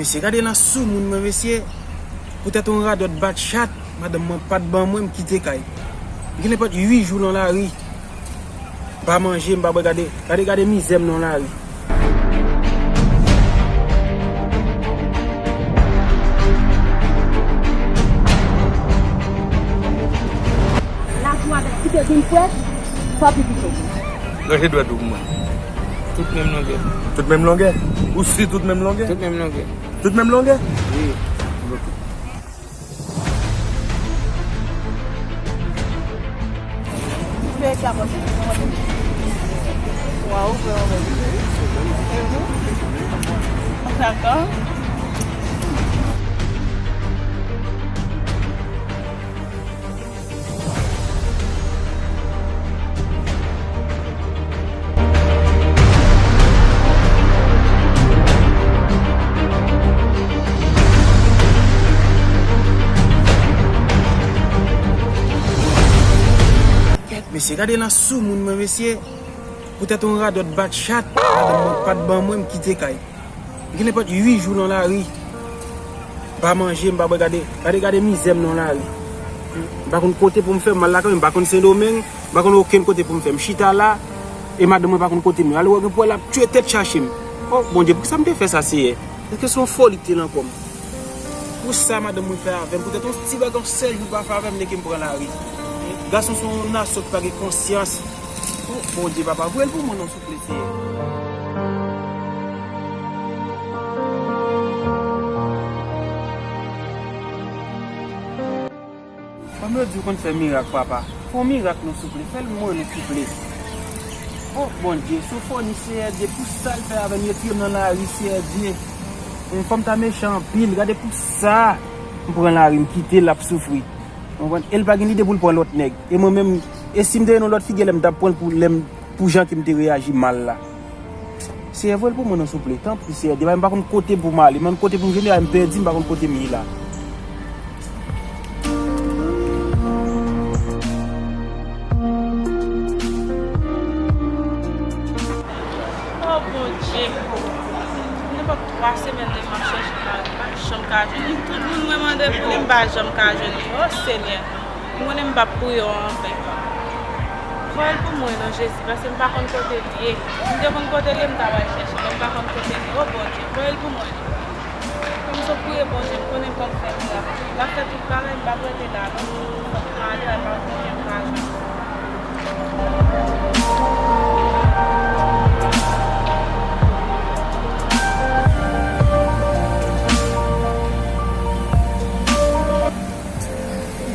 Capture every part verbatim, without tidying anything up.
Mesye, gade lan soumoun mwen, mesye. Poutèt yon radòt bat chat, madanm mwen pa t ban mwen, m kite kay. M gen nenpòt uit jou lan lari. M pa manje, m pa bwè, gade, gade, gade mizè m lan lari. Lakou avèk ti tèt vin fwèt, fò pi pito. Lanje dwèt ou pou mwen. Tout menm longè. Tout menm longè? Ou si tout menm longè? Tout menm longè. Tout menm longè? Wi. Waw, ou fè yon bèl. Dakò. Mesye, gade lan soumoun mwen, mesye. Poutèt yon radòt bat chat, madanm mwen pa t ban mwen, m kite kay. M gen nenpòt uit jou lan lari. M pa manje, m pa bwè, gade, gade, gade mizè m lan lari. M pa konn kote pou m fè, m al lakay mwen, m pa konn Sendomeng, m pa konn okenn kote pou m fè. M chita la, e madanm mwen pa konn kote m ye. Alò, gen pou wè l ap tchwe tèt chache m. O, Bondye, poukisa m te fè sa, Seyè? Èske se yon foli ki te lan kò m? Pou sa madanm mwen fè avè m, poutèt yon ti bagay, yon sèl jou l pa fè avè m, nèg m pran lari. Gason se yon nasyon ki pa gen konsyans. O, Bondye, papa, voye l pou mwen non, souple, Seyè. Kòm yo di w konn fè mirak, papa, fè yon mirak non, souple, fè l mwen non, souple. O, Bondye, se yon foli, Seyè Dye, pou sa l fè avè m, yo tiye m nan lari, Seyè Dye. Yon fanm ta mechan anpil, gade pou sa m pran lari, m kite l ap soufri. Ou konprann? E l pa gen lide pou l pran lòt nèg. E mwen menm, e si m te gen yon lòt figi, lè m t ap pran l pou, lè m, pou jan ke m te reyaji mal la. Seyè, voye l pou mwen non, souple. Tanpri, Seyè, depi m pa konn kote pou m ale, m pa konn kote pou m jwenn li, m pèdi, m pa konn kote m ye la. O Bondye, nenpòt twa semèn depi m ap chèche l, m pa janm ka jwenn li. Tout moun mwen mande pou li, m pa janm ka jwenn li. O Senyè, m konnen m p ap pou yo anfen. Voye l pou mwen non, Jezi, paske m pa konn kote l ye. Si m te konn kote l ye, m ta pral chèche, men m pa konn kote l ye. O Bondye, voye l pou mwen non. Kòm se w ki ye Bondye, m konnen kòm fè mirak. L ap fè tout bagay, m p ap rete la non. Fòk m ale, m pa konnen m pa jwenn.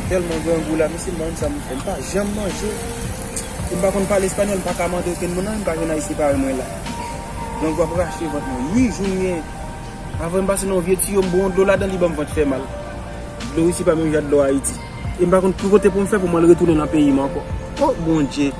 M tèlman grangou la, mesye, m pa konn sa m fè. M pa janm manje. E m pa konn pale espanyòl, m pa ka mande okenn moun anyen, m pa jwenn Ayisyen parèy mwen la. Grangou ap rache vant mwen. Uit jou m gen. Avan m pase nan yon vye tiyo, m bwè yon dlo ladan, li ban m vant fè mal. Dlo isi pa menm jan ak dlo Ayiti. E m pa konn ki kote pou m fè pou m al retounen nan peyi m ankò. O Bondye!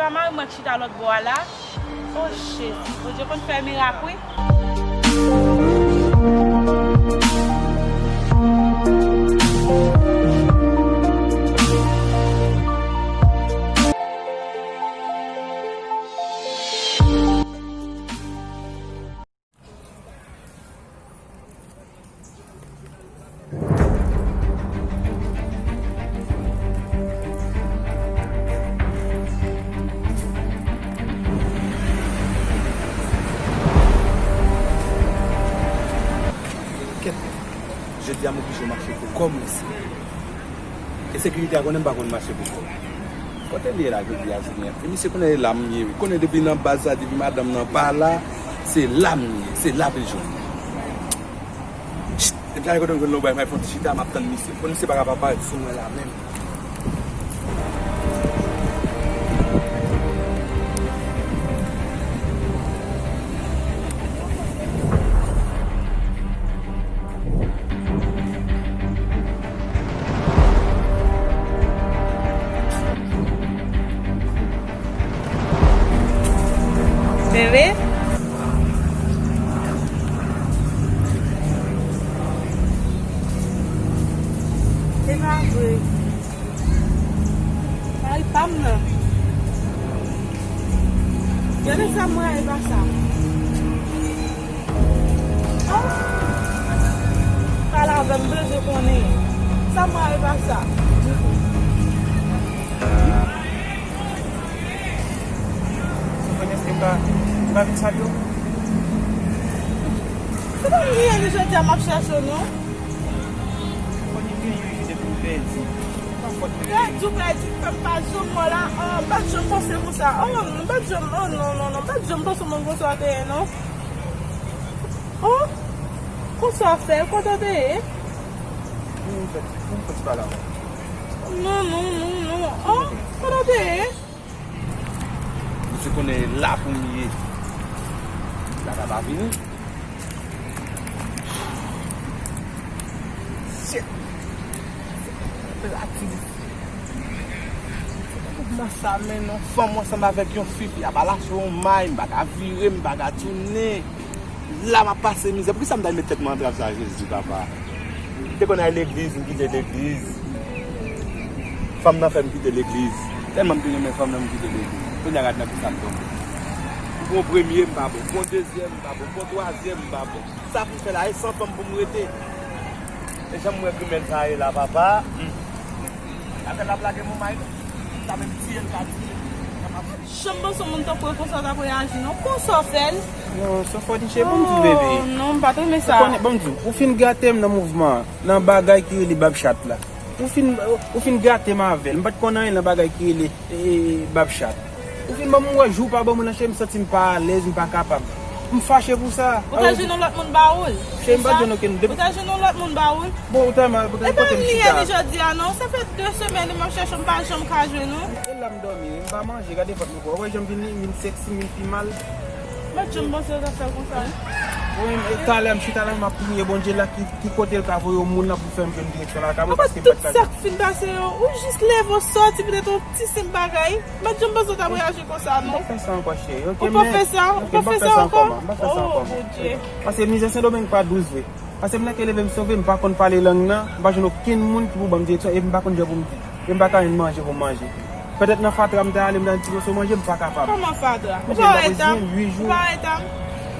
Mari mwen k chita lòt bò a la. O Jezi, Bondye konn fè mirak, wi. Kèt, jodi a m oblije mache pou kò m isi. E sekirite a konnen m pa konn mache pou kò m. Kote l ye la jodi a jounen an? E misye konnen e la m ye wi. Konnen depi nan baz la, depi madanm nan pa la, se la m ye, se la pou l jwenn. Depi sa kote m jwenn lòt bagay, m al fè yon ti chita, m ap tann misye. Konn misye pa ka pa parèt sou mwen la menm. Bebe? Se pa vre. Mari pa m nan. Gade sa m rayi pa sa. Oh! Pale avè m, m bezwen konnen. Sa m rayi pa sa. Sophronie, èske m ka, m ka vin salye w? Se pa m ki rele jodi a, m ap chèche w, non. Sophronie, m gen yon ide pou m pèdi. Se pa fòt mwen. Pèdi w pèdi, fè m pa janm wè w la. Oh, m pa t janm panse konsa. Oh, m pa t janm, oh, non, non, non, m pa t janm panse w moun konsa w te ye, non. Oh, konsa w fè, kote w te ye? Vin fè, vin fè ti pale avè m. Non, non, non, non. Oh, kote w te ye? Misye konnen e la pou m ye. La ta pa vini. Shit. Platis. Kòman sa, men non, fanm ansanm avèk yon fi, fi a pa lase yon may, m pa ka vire, m pa ka tounen. La m ap pase mizè. Poukisa m t al met tèt mwen antrave sa, Jezi, papa? M te konn al legliz, m kite legliz. Fanm nan fè m kite legliz. Tèlman m te renmen fanm nan, m kite legliz. Kounye a gad nan kisa m tonbe. M pran premye, m pa bon. M pran dezyèm, m pa bon. M pran twazyèm, m pa bon. Sa pou m fè la, e san fanm pou m rete. E jan m wè grimèl sa ye la, papa. Hmm. Atè l ap lage m yon may, non. Sa menm tiye l ka tiye. Janm panse yon moun tankou w konsa w t ap reyaji, non. Konsa w fè l? Non, Sophronie, cheri, ban m di w, bebe. Oh, non, m pa t renmen sa. Ou konnen, ban m di w, ou fin gate m nan mouvman an, nan bagay ki rele bab chat la. Ou fin, ou fin gate m avè l. M pa t konn anyen nan bagay ki rele, e, bab chat. Ou fin ban m wè jou pa ban mwen nan cheri, m santi m pa alèz, m pa kapab. M fache pou sa. Ou ta jwenn yon lòt moun ba ou l? Cheri, m pa jwenn okenn. Ou ta jwenn yon lòt moun ba ou l? Bon, ou ta mal, ou ta... E pa m li ye li jodi a, non. Sa fè de semèn m ap chèche w, m pa janm ka jwenn ou. E la m dòmi, m pa manje, gade vant mwen. Ou wè jan m vin, m vin sèksi, m vin pi mal. M pa t janm panse w t ap fè l konsa, wi. Wi, e talè m chita la, m ap priye Bondye la ki, ki kote l ka voye yon moun nan pou fè m jwenn direksyon lakay mwen, paske m pa t ka... Tout sa k fin pase yo, ou jis leve w sòti poutèt yon ti senp bagay. M pa t janm panse w t ap reyaji konsa, non. M pa fè sa ankò, cheri, oke? Ou pa fè sa? Ou pa fè sa ankò? M pa fè sa ankò, ma. M pa fè sa ankò, ma. Oh, Bondye. Paske mizè Sendomeng pa dous vre. Paske m nan ke leve m sove, m pa konn pale lang nan, m pa jwenn okenn moun ki pou ban m direksyon, epi m pa konn jan pou m viv. E m pa ka jwenn manje pou m manje. Petèt nan fatra m ta ale, m ta jwenn ti moso manje, m pa kapab. Kòman fatra? Ou pa wè eta m? Ou pa wè eta m?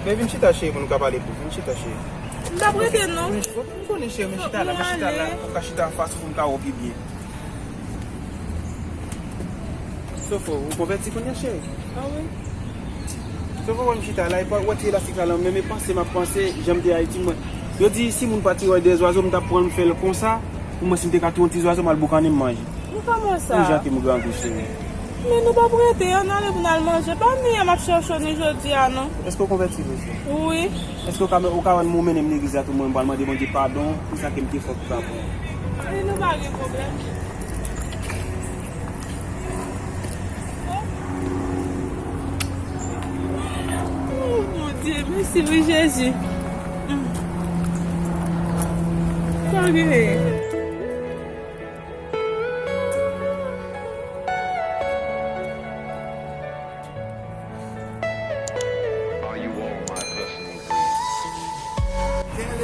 Men vin chita, cheri, pou nou ka pale plis. Vin chita, cheri. M p ap rete, non. M konnen, cheri, men chita la, men chita la. Ou ka chita anfas ou pou m ka wè w pi byen. Sofo, ou konvèti kounye a, cheri? Ah wi. Sofo, wè m chita la, epi wè ti elastik la nan men m, e panse m ap panse, jan m te Ayiti, mwen. Yo di, si moun pa tire dèyè zwazo, m t ap pran l, m fè l konsa, pou mwen, si m te ka touye yon ti zwazo, m al boukannen, m manje. Nou kòman sa? Ou jan ke m grangou, cheri. Men nou p ap rete, ann ale pou n al manje. Pa m li a m ap chèche w ni jodi a, non. Èske w konvèti vre, cheri? Wi. Èske w ka, ou ka wè m, ou mennen m legliz la tou, mwen, m pral mande Bondye padon pou sa ke m te fè w ki pa bon? Wi, nou pa gen pwoblèm. Oh, Bondye, mèsi wi, Jezi. Mm. Sa w genyen?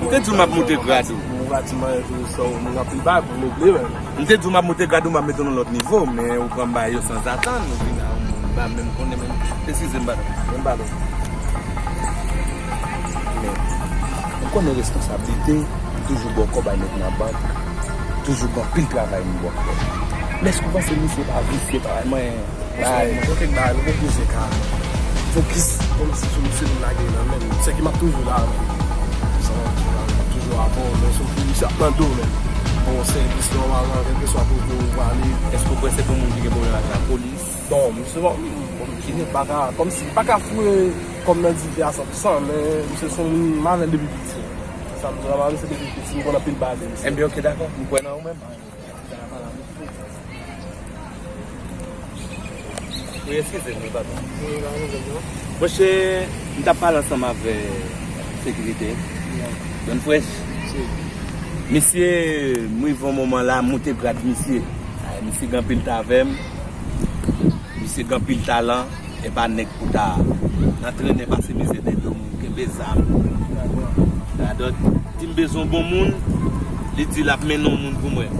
Ou te di w m ap moute grad ou. Ou pa di m anyen, tou sa, ou moun anpil bagay pou regle, men. M te di w m ap moute grad ou, m ap mete w nan lòt nivo, men ou pran m bagay yo sanzatann, ou vin la, ou ba m menm konnen menm. Eskize m, padon. Menm padon. Men, ou konnen responsablite, toujou ba w kòb al met nan bank, toujou gen anpil travay moun ba w kòb. Men èske w panse misye pa visye, pa mwen? Ay, mwen, gen kèk bagay, mwen gen plizyè ka. Fokis, kòmsi sou misye, m lage nan men m. Sèke m ap toujou la, men. M ap toujou avè w, men sou misye ap mande w, men. Bon, sèvis nòmalman, kèlkeswa kote ou prale. Èske w kwè se pou moun ki gen pwoblèm ak lapolis? Bon, misye, bon, bon, ki nèg pa ka, kòmsi, pa ka foure kòm nan dife a san pou san, men misye se yon moun m avè l depi piti. Sa m di w la, m avè l depi piti, m konn anpil bagay de misye. Enben, ok, dakò, m kwè nan ou menm. Wi, eskize m, wi, patwon. Monchè, m t ap pale ansanm avèk sekirite. Don Fresh. Misye, m rive yon moman la, m moute grad misye. Ay, misye gen anpil t avè m. Misye gen anpil talan. E pa nèg pou ta nan trennen pase mizè dèyè do moun, kenbe zam. Radòt, di m bezwen yon bon moun, li di l ap mennen yon moun pou mwen.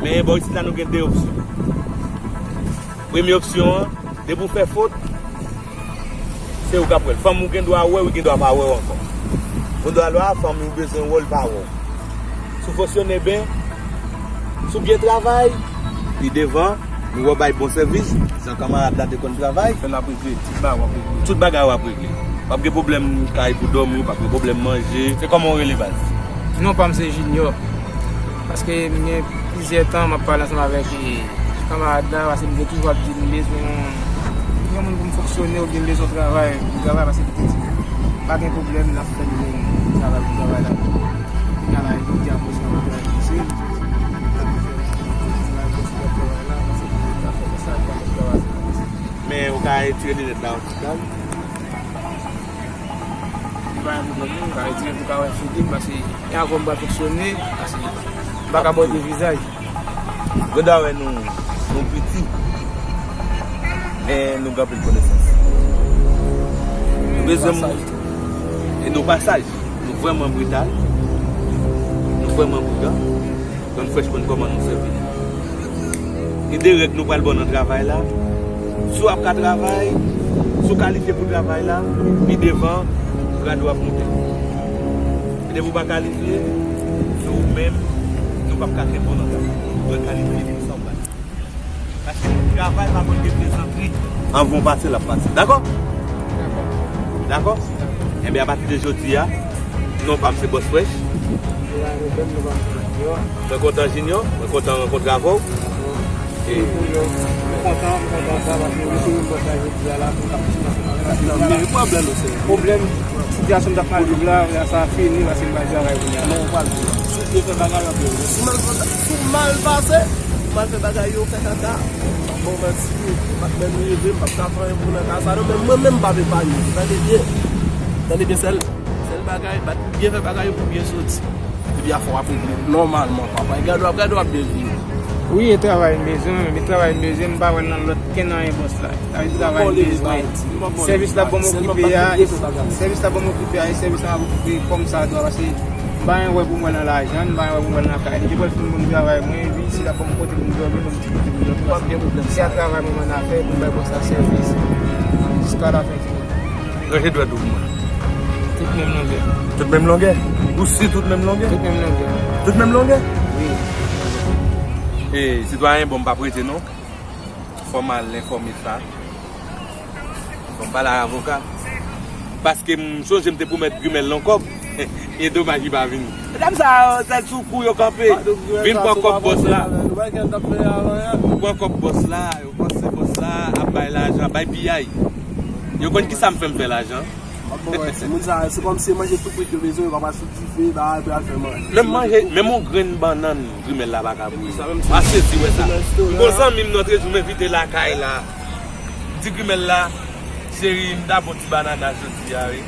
Men bò isit la nou gen de opsyon. Premye opsyon an, depi w fè fot, se ou k ap wè l. Fanm ou gen dwa wè w, li gen dwa pa wè w ankò. Ou gen dwa lwa fanm ou bezwen wè w, li pa wè w. Si w fonksyone byen, si w byen travay, pi devan, nou wè w bay bon sèvis, jan kanmarad la te konn travay. Fè l ap regle, tout bagay w ap regle. Tout bagay w ap regle. W ap gen pwoblèm kay pou dòmi, w ap gen pwoblèm manje. Se kòman w rele baz? Non pa m se Junior. Paske m gen plizyè tan m ap pale ansanm avèk, e, kanmarad la, paske m te toujou ap di l m bezwen yon, yon moun pou m fonksyone oubyen m bezwen travay, pou m travay, paske li te di m pa gen pwoblèm, l ap fè li menm travay pou travay la. Kounye a la, jodi a, mwen se yon travay difisil, jodi a, m ap fè travay, kontinye ap travay la, paske m ta fè konsa, m pa t ap travay. Men ou ka retire linèt la yon ti kal. Li pa gen pwoblèm non, ou ka retire pou w ka wè figi m, paske e avè w m pral fonksyone, paske m pa ka ba w de vizaj. Grann dwa wè nou, nou piti, men nou gen anpil konesans. Nou bezwen moun, e nou pa saj, nou vrèman brital, nou vrèman pridan. Don Fresh konn kòman nou sèvi. Gen de règ nou pral ba w nan travay la. Si w ap ka travay, si w kalifye pou travay la, pi devan, grad ou ap monte. Men depi w pa kalifye, se ou menm, nou p ap ka kenbe w nan travay. Ou dwe kalifye pou sa w pral fè. Paske travay pa konn gen plezantri. Anvan w pase, l ap pase. Dakò? Dakò? Enben, apati de jodi a, non pa m se Boss Fresh. Mwen kontan, Junior. Mwen kontan rankontre avè w. E, mwen kontan, mwen kontan sa, paske mwen sou yon bòs la jodi a la, pou m kapab pwoblèm, sitiyasyon m t ap mal viv la, sa fini, paske m pral travay kounye a. Si w byen fè bagay, w ap byen. Si w mal fè, si w mal pase, ou mal fè bagay yo, fè kaka. M ap ba w manti, m p ap menm leve, m p ap ka fè anyen pou nan ka sa non, men mwen menm m p ap epanye. Tande byen. Tande byen, sèl, sèl bagay, bat pou byen fè bagay yo pou byen soti. Epi afè w ap regle nòmalman, papa. E gade w ap, gade w ap byen viv. Wi, e travay m bezwen, men travay m bezwen, m pa wè l nan lòt kenn anyen bòs la. Sa vle di travay m bezwen. Sèvis l ap ban m okipe a, sèvis l ap ban m okipe a, e sèvis la m ap okipe kòm sa dwa, paske m pa gen wè pou m wè nan lajan, m pa gen wè pou m wè nan kay. Li te pral fin bon travay mwen, epi si l ap ban m kote pou m dòmi, ban m ti kote pou m dòmi, paske se a travay mwen, mwen nan fè, pou m bay bòs la sèvis, jiska lafen. Ranje dwèt ou pou mwen. Tout menm longè. Tout menm longè? Ou si tout menm longè? Tout menm longè. Tout menm longè? Wi. E, sitwayen, bon, m p ap rete non. Fò m al enfòme sa. Fò m pale ak avoka. Paske m sonje m te pwomèt grimèl lan kòb. E domaj li pa vini. Medam sa yo, tèt sou kou yo kanpe. Vin pran kòb bòs la. Pran kòb bòs la, yo panse bòs la ap bay lajan, ap bay piyay. Yo konn kisa m fè m fè lajan. Timoun sa, se kòmsi se manje tou kwit yo bezwen, yo pa pral sou dife, bagay pou y al fè manje. Menm manje, menm yon grenn bannann, grimèl la pa ka bouyi. Pase di wè sa. M gon zanmi m nan trezou m envite lakay la. M di grimèl la, cheri, m ta bon ti banana jodi a, wi.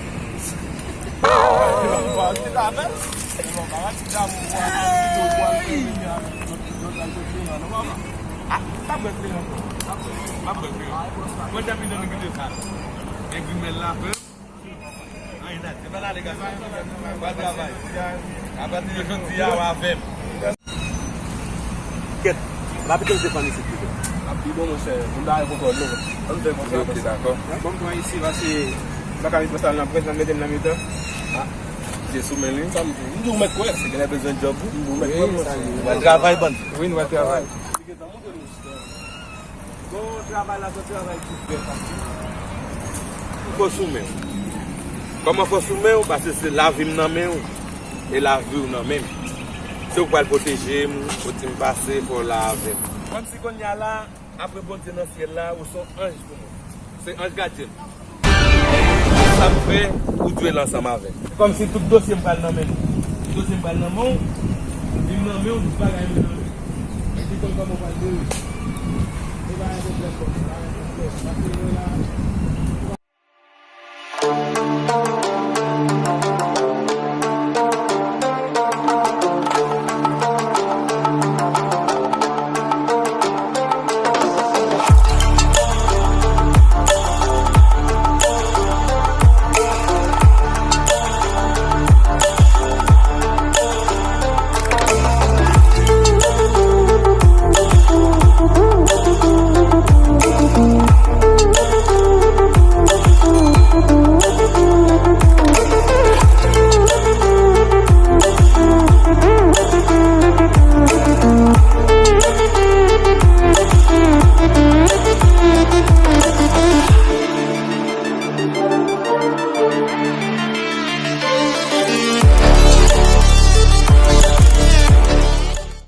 Ah, pa bwè kleren ankò. Pa bwè, pa bwè kleren. Mwen te vin nan nèg sa. Nèg grimèl la, frè. Se pa la, lega, se pa la. Bon travay. Apati de jodi a, w avè m. Kèt, pa pito l te fann isit pito. Ap pi bon, monchè. Moun pa gen kontwòl, non. Ann fè konsa. Ok, dakò. Bon, m pran isi, pase m pa ka vin pran sa nan prens, nan mete m nan mitan. Ah, se sou men li. Sa m di, m di w mèt kwè. Se genlè bezwen djòb, wi. M di w mèt kwè, monchè. Bon travay, bann. Wi, nou va travay. Bon, travay la, se yon travay ki fè fasil. Fò sou men w. Kòman fò sou men w? Paske se lavi m nan men w. E lavi w nan men m. Se ou k pral pwoteje m, kote m pase, fò w la avè m. Kòmsi kounye a la, apre Bondye nan syèl la, ou se yon anj pou mwen. Se anj gadyen m. Sa m fè, ou dwe l ansanm avè m. Kòmsi tout dosye m pral nan men nou. Tout dosye m pral nan men w, li nan men w, tout bagay m nan men w. Mwen ki konn kòman w pral jere. Se pa yon pwoblèm, bòs, se pa yon pwoblèm. Paske nou la,